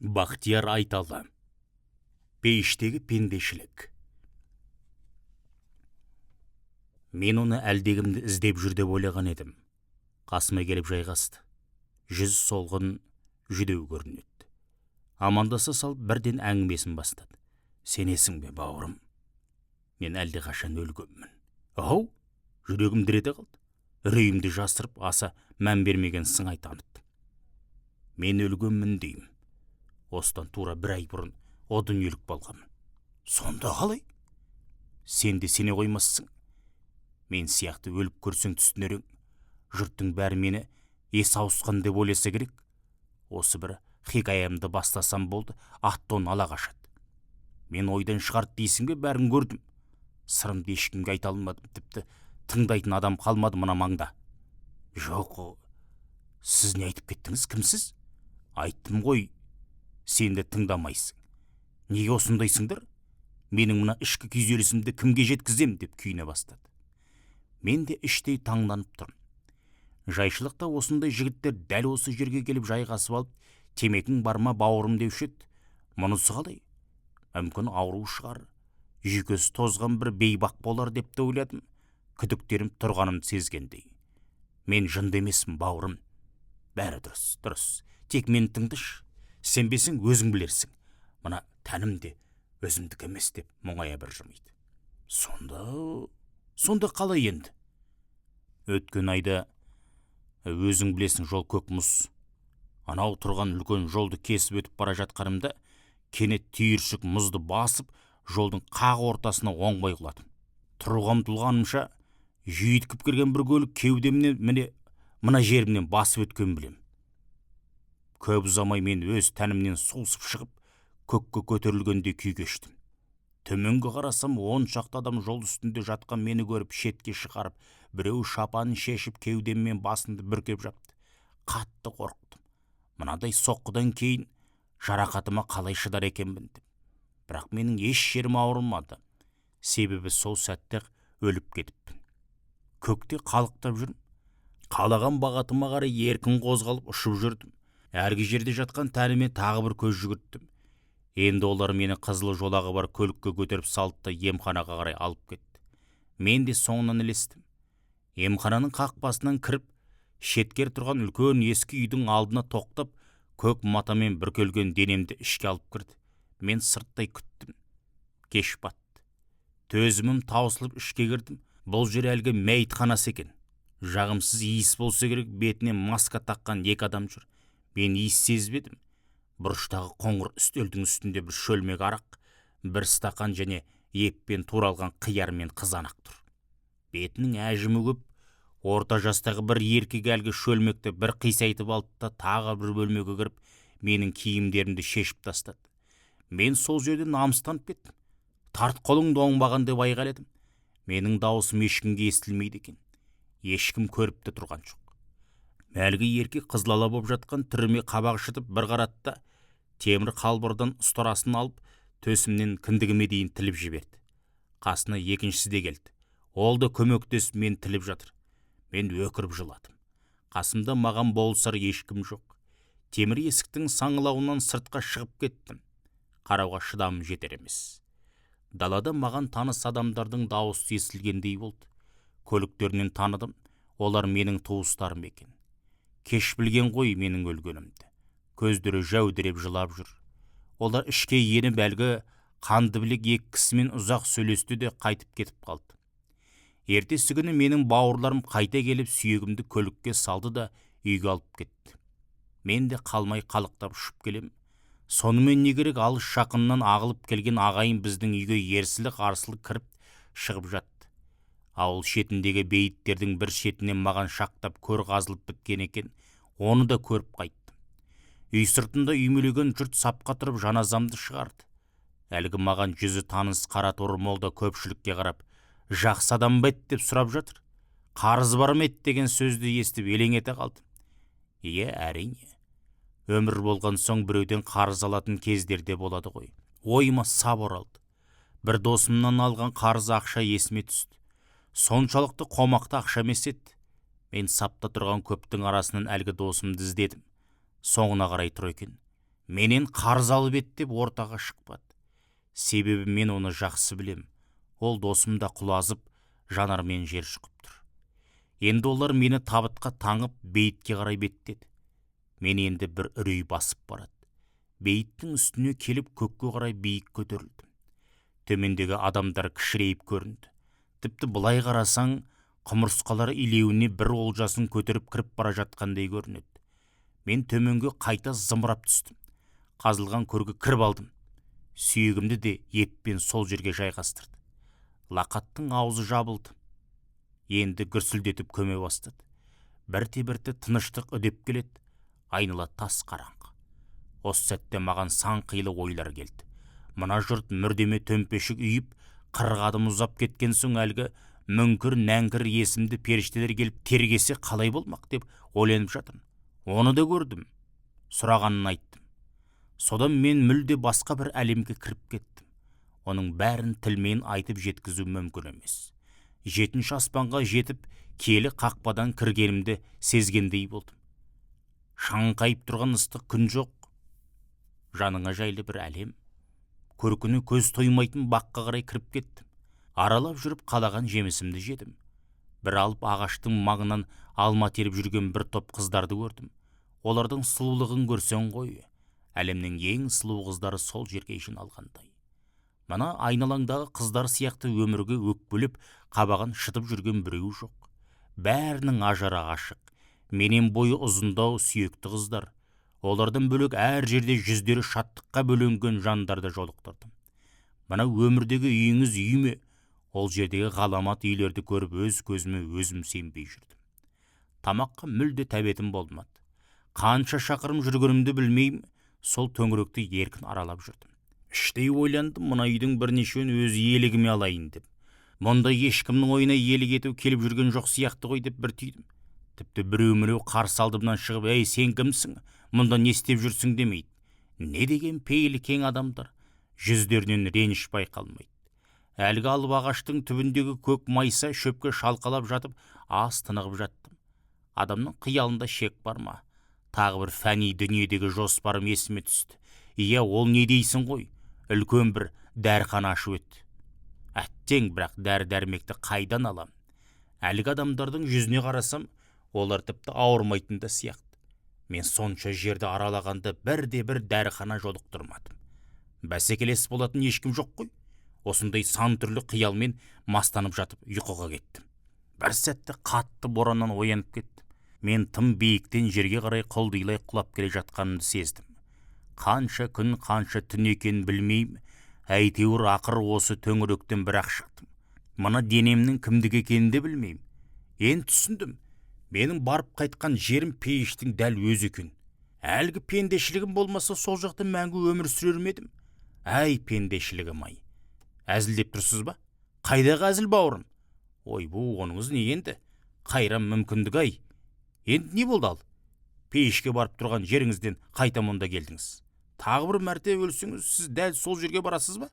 Бақтияр Айталы. Пейіштегі пендешілік. Мен оны әлдекімді іздеп жүр деп ойлаған едім. Қасыма келіп жайғасты. Жүз солғын, жүдеу көрінеді. Амандаса салып бірден әңгімесін бастады. Сенесің бе, бауырым? Мен әлдеқашан өлгенмін. Ау, жүрегім дір ете қалды. Үрейімді жасырып, аса мән бермеген сыңай таныттым. Мен өлгенмін деймін. Осыдан тура бір ай бұрын о дүниелік болғанмын. Сонда қалай? Сен де сене қоймассың. Мен сияқты өліп көрсең түсінер ең. Жұрттың бәрі мені ес ауысқан деп ойласа керек. Осы бір хикаямды бастасам болды, ат-тон ала қашады. Мен ойдан шығарды дейсің бе, бәрін көрдім. Сырымды ешкімге айта алмадым, тіпті тыңдайтын адам қалмады мына маңда. Жоқ, сіз не айтып кеттіңіз, кімсіз? Айттым ғой, сен де тыңдамайсың. Неге осындайсыңдар? Менің мына ішкі күйзелісімді кімге жеткізем деп күйіне бастады. Мен де іштей таңданып тұрмын. Жайшылықта осындай жігіттер дәл осы жерге келіп жайғасып алып, темекің бар ма бауырым деуші еді. Мұнысы қалай? Мүмкін ауру шығар. Жүйкесі тозған бір бейбақ болар деп те ойладым. Күдіктерім тұрғанымды сезгендей. Мен жынды емеспін, бауырым. Бәрі дұрыс, дұрыс. Тек мені тыңдашы. Сенбесең өзің білерсің. Мына тәнім де өзімдікі емес деп мұңая бір жымиды. Сонда қалай енді? Өткен айда өзің білесің, жол көк мұз. Анау тұрған үлкен жолды кесіп өтіп бара жатқанымда кенет түйіршік мұзды басып, жолдың қақ ортасына оңбай құладым. Тұруға ұмтылғанымша жүйткіп келген бір көлік кеудемнен міне мына жерімнен басып өткенін білем. Көп ұзамай мен өз тәнімнен сусып шығып, көкке көтерілгендей күй кештім. Төменге қарасам, 10 шақты адам жол үстінде жатқан мені көріп, шетке шығарып, біреу шапанын шешіп, кеудеммен басымды бүркеп жапты. Қатты қорықтым. Мынадай соққыдан кейін жарақатыма қалай шыдар екенмін деп. Бірақ менің еш жерім ауырмады. Себебі сол сәтте өліп кетіппін. Көкте қалықтап жүрмін. Қалаған бағытыма қарай еркін қозғалып ұшып жүрдім. Әргі жерде жатқан тәніме тағы бір көз жүгірттім. Енді олар мені қызыл жолағы бар көлікке көтеріп салды да емханаға қарай алып кетті. Мен де соңынан ілестім. Емхананың қақпасынан кіріп, шеткер тұрған үлкен ескі үйдің алдына тоқтап, көк матамен бүркелген денемді ішке алып кірді. Мен сырттай күттім. Кеш батты. Төзімім таусылып ішке кірдім. Бұл жер әлгі мәйітханасы екен. Жағымсыз иіс болса керек, бетіне маска таққан екі адам жүр. Мен иіс сезбедім. Бұрыштағы қоңыр үстелдің үстінде бір шөлмек арақ, бір стақан және еппен туралған қияр мен қызанақ тұр. Бетінің әжімі көп, орта жастағы бір еркек әлгі шөлмекті бір қисайтып алды да тағы бір бөлмеге кіріп, менің киімдерімді шешіп тастады. Мен сол жерде намыстанып кеттім. Тарт қолыңды оңбаған деп айғайладым. Менің дауысым ешкімге естілмейді екен. Ешкім көріп те тұрған жоқ. Әлгі еркек қызылала боп жатқан түріме қабақ шытып бір қарады да, темір қалбырдан ұстарасын алып, төсімнен кіндігіме дейін тіліп жіберді. Қасына екіншісі де келді. Ол да көмектесіп мен тіліп жатыр. Мен өкіріп жыладым. Қасымда маған болысар ешкім жоқ. Темір есіктің саңылауынан сыртқа шығып кеттім. Қарауға шыдамым жетер емес. Далада маған таныс адамдардың дауысы естілгендей болды. Көліктерінен таныдым. Олар менің туыстарым екен. Кеш білген ғой менің өлгенімді. Көздері жәудіреп жылап жүр. Олар ішке еніп әлгі қанды білек екі кісімен ұзақ сөйлесті де қайтып кетіп қалды. Ертесі күні менің бауырларым қайта келіп сүйегімді көлікке салды да үйге алып кетті. Мен де қалмай қалықтап ұшып келем. Сонымен не керек, алыс жақыннан ағылып келген ағайын біздің үйге ерсілі-қарсылы кіріп шығып жатты. Ауыл шетіндегі бейіттердің бір шетінен маған шақтап көр қазылып біткен екен, оны да көріп қайттым. Үй сыртында үймелеген жұрт сапқа тұрып жаназамды шығарды. Әлгі маған жүзі таныс қара торы молда көпшілікке қарап, жақсы адам ба еді деп сұрап жатыр. Қарыз бар ма еді деген сөзді естіп елең ете қалдым. Иә, әрине. Өмір болған соң біреуден қарыз алатын кездерде болады ғой. Ойыма сап оралды. Бір досымнан алған қарыз ақша есіме түсті. Соншалықты қомақты ақша емес еді. Мен сапта тұрған көптің арасынан әлгі досымды іздедім. Соңына қарай тұр екен. Менен қарыз алып еді деп ортаға шықпады. Себебі мен оны жақсы білем. Ол досым да құлазып, жанармен жер шұқып тұр. Енді олар мені табытқа таңып, бейітке қарай беттеді. Мен енді бір үрей басып барады. Бейіттің үстіне келіп көкке қарай биік көтерілдім. Төмендегі адамдар кішірейіп көрінді. Тіпті былай қарасаң, құмырсқалар илеуіне бір олжасын көтеріп кіріп бара жатқандай көрінеді. Мен төменге қайта зымырап түстім. Қазылған көрге кіріп алдым. Сүйегімді де еппен сол жерге жайғастырды. Лақаттың аузы жабылды. Енді гүрсілдетіп көме бастады. Бірте-бірте тыныштық үдеп келеді. Айнала тас қараңғы. Осы сәтте маған сан қилы ойлар келді. Мына жұрт мүрдеме төмпешік үйіп, 40 адым ұзап кеткен соң әлгі мүңкір нәңкір есімді періштелер келіп тергесе қалай болмақ деп ойланып жатырмын. Оны да көрдім. Сұрағанын айттым. Содан мен мүлде басқа бір әлемге кіріп кеттім. Оның бәрін тілмен айтып жеткізу мүмкін емес. 7-ші аспанға жетіп, киелі қақпадан кіргенімді сезгендей болдым. Шаңқайып тұрған ыстық күн жоқ. Жаныңа жайлы бір әлем. Көркіне көз тоймайтын баққа қарай кіріп кеттім. Аралап жүріп қалаған жемісімді жедім. Бір алып ағаштың маңынан алма теріп жүрген бір топ қыздарды көрдім. Олардың сұлулығын көрсең ғой, әлемнің ең сұлу қыздары сол жерге жиналғандай. Мына айналаңдағы қыздар сияқты өмірге өкпелеп, қабағын шытып жүрген біреу жоқ. Бәрінің ажары ашық. Менен бойы ұзындау сүйекті қыздар. Олардан бөлек әр жерде жүздері шаттыққа бөленген жандарды жолықтырдым. Мына өмірдегі үйіңіз үй ме? Ол жердегі ғаламат үйлерді көріп өз көзіме өзім сенбей жүрдім. Тамаққа мүлде тәбетім болмады. Қанша шақырым жүргенімді білмеймін, сол төңіректі еркін аралап жүрдім. Іштей ойландым, мына үйдің бірнешеуін өз иелігіме алайын деп. Мұнда ешкімнің ойына иелік ету келіп жүрген жоқ сияқты ғой деп бір түйдім. Тіпті біреу-міреу қарсы алдымнан шығып, «Ей, сен кімсің? Мұнда не істеп жүрсің?» демейді. Не деген пейілі кең адамдар, жүздерінен реніш байқалмайды. Әлгі алып ағаштың түбіндегі көк майса шөпке шалқалап жатып, аз тынығып жаттым. Адамның қиялында шек бар ма? Тағы бір фәни дүниедегі жоспарым есіме түсті. Иә, ол не дейсің ғой? Үлкен бір дәріхана ашып өтті. Әттең, бірақ дәрі-дәрмекті қайдан алам? Әлгі адамдардың жүзіне қарасам, олар тіпті ауырмайтын да сияқты. Мен сонша жерді аралағанда бірде-бір дәріхана жолықтырмадым. Бәсекелес болатын ешкім жоқ қой. Осындай сан түрлі қиялмен мастанып жатып ұйқыға кеттім. Бір сәтте қатты бораннан оянып кеттім. Мен тым биіктен жерге қарай құлдилай құлап келе жатқанымды сездім. Қанша күн, қанша түн екенін білмеймін, әйтеуір ақыр осы төңіректен бірақ шықтым. Мына денемнің кімдікі екенін де білмеймін. Енді түсіндім. Менің барып қайтқан жерім пейіштің дәл өзі екен. Әлгі пендешілігім болмаса сол жақта мәңгі өмір сүрер ме едім? Әй, пендешілігім-ай. Әзілдеп тұрсыз ба? Қайдағы әзіл, бауырым? Ойбу, оныңыз не енді? Қайран мүмкіндік ай. Енді не болды ал? Пейішке барып тұрған жеріңізден қайта мұнда келдіңіз. Тағы бір мәрте өлсеңіз, сіз дәл сол жерге барасыз ба?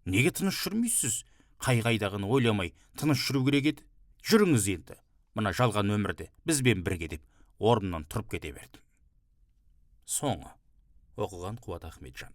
Неге тыныш жүрмейсіз? Қай-қайдағыны ойламай тыныш жүру керек еді. Жүріңіз енді. Мына жалған өмірде бізбен бірге деп орнымнан тұрып кете бердім. Соңы. Оқыған Қуат Ахметжан.